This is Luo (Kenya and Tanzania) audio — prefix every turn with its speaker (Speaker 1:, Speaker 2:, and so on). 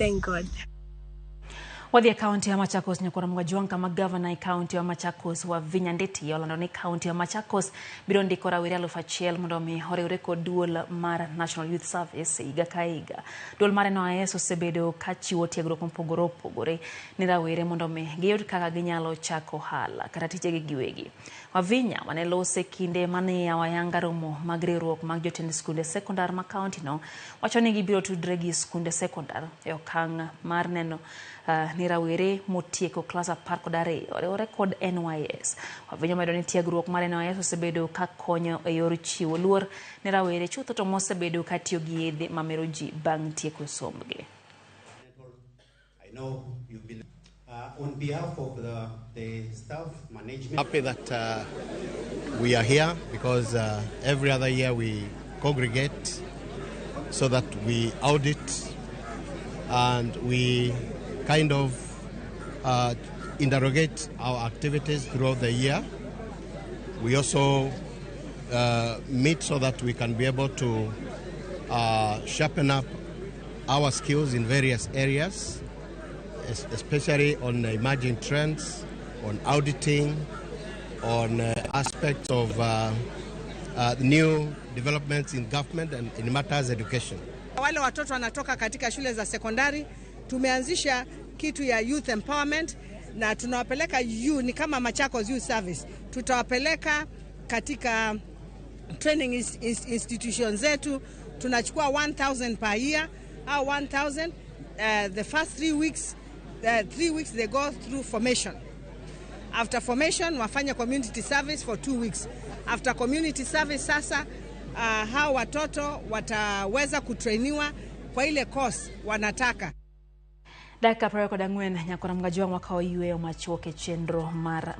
Speaker 1: Thank God.
Speaker 2: Wadhi e kaunti ya Machakos nyakoro Mgajwang' kama gavana e kaunti ya Machakos Wavinya Ndeti olando ni kaunti ya Machakos biro ndiko rawere 1000 mondo omi oriwre kod duol mar National Youth Service higa ka higa. Duol mar NYS osebedo ka chiwo tiegruok mopogore opogore ne rawere mondo omi giyud kaka ginyalo chako ohala kata tijegi giwegi. Wavinya mane lose kinde mane yawo ayanga romo mag riwruok mag jotend skunde sekondar ma kaunti no wacho ni gibiro tudre gi skunde sekondar e okang' mar neno ni rawere motieko klas 12 oriwore kod NYS. Wavinya omedo ni tiegruok mar NYS osebedo ka konyo e yor chiwo luor ne rawere chutho to mosebedo ka tiyo gi yedhe mamero ji bang' tieko sombgi.
Speaker 3: I know you've been on behalf of the staff management.
Speaker 4: Happy that we are here because every other year we congregate so that we audit and we kind of interrogate our activities throughout the year. We also meet so that we can be able to sharpen up our skills in various areas, especially on emerging trends, on auditing, on aspects of new developments in government and in matters education.
Speaker 5: Wale watoto wanatoka katika shule za sekondari, tumeanzisha kitu ya youth empowerment na tunawapeleka U, ni kama Machakos Youth Service, tutawapeleka katika training institution zetu. Tunachukua 1000 per year au 1000, the first 3 weeks, 3 weeks they go through formation. After formation wafanye community service for 2 weeks. After community service sasa hao watoto wataweza kutrainiwa kwa ile course wanataka.
Speaker 2: Dakika 24 nyakora Mgajwang' wakawo yweyo machuok e chenro mar.